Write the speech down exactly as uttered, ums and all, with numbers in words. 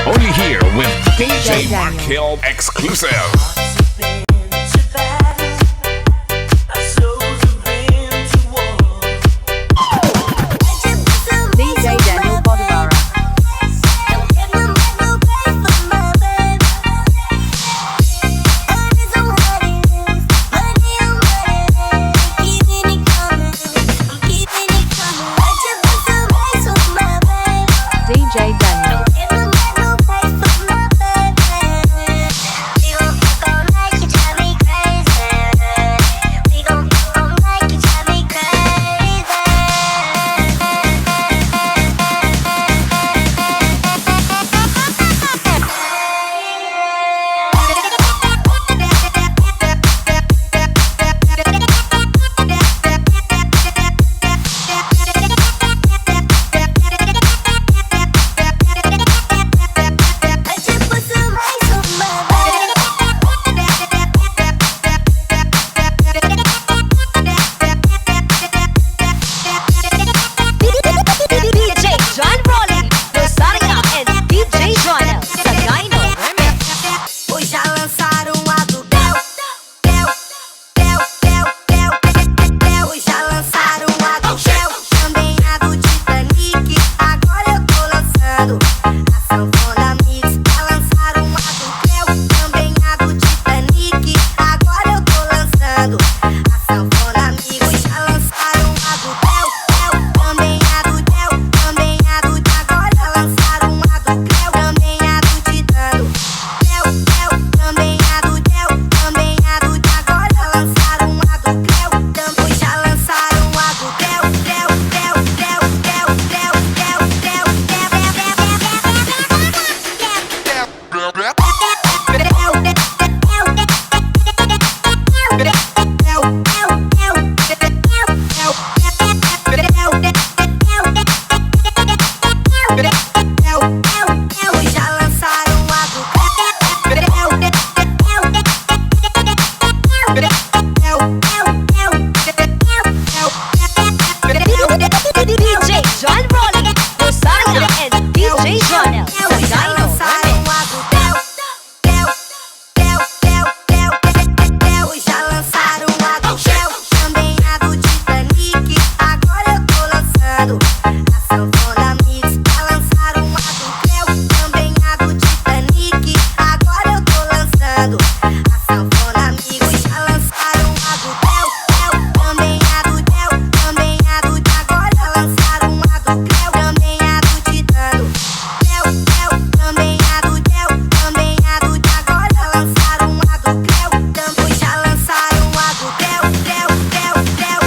Only here with D J Mark Hill exclusive. D J Daniel Potavara. D J Daniel. D J John Rolly Rosario and D J Jonel Sagayno Remix. Hoje já lançaram a do Cleo, Cleo, Cleo, Cleo, Cleo, Cleo. Hoje já lançaram a do Cleo, também a do Titanic. Agora eu tô lançando a sanfona mix. Já lançaram a do Cleo, também a do Titanic. Agora eu tô lançando a sanfona mix. Hoje já lançaram a do Cleo, Cleo, também a do Cleo, também a do, agora lançaram a do Cleo, também a do Titano. Cleo, Cleo, também a do Cleo, também a do, agora lançaram a do Cleo, também já lançaram a do Cleo, Cleo, Cleo. D J John Rolly Rosario and D J Jonel Sagayno Remix. Hoje já lançaram a do Cleo, também a do Titanic. Agora eu tô lançando a sanfona mix. Já lançaram a do Cleo, também a do Titanic. Agora eu tô lançando a sanfona mix. Hoje já lançaram a do Cleo, Cleo, também a do Cleo, também a do, agora lançaram a do Cleo, também a do Titano. Cleo, Cleo, também a do Cleo, também a do, agora lançaram a do Cleo, também já lançaram a do Cleo, Cleo, Cleo.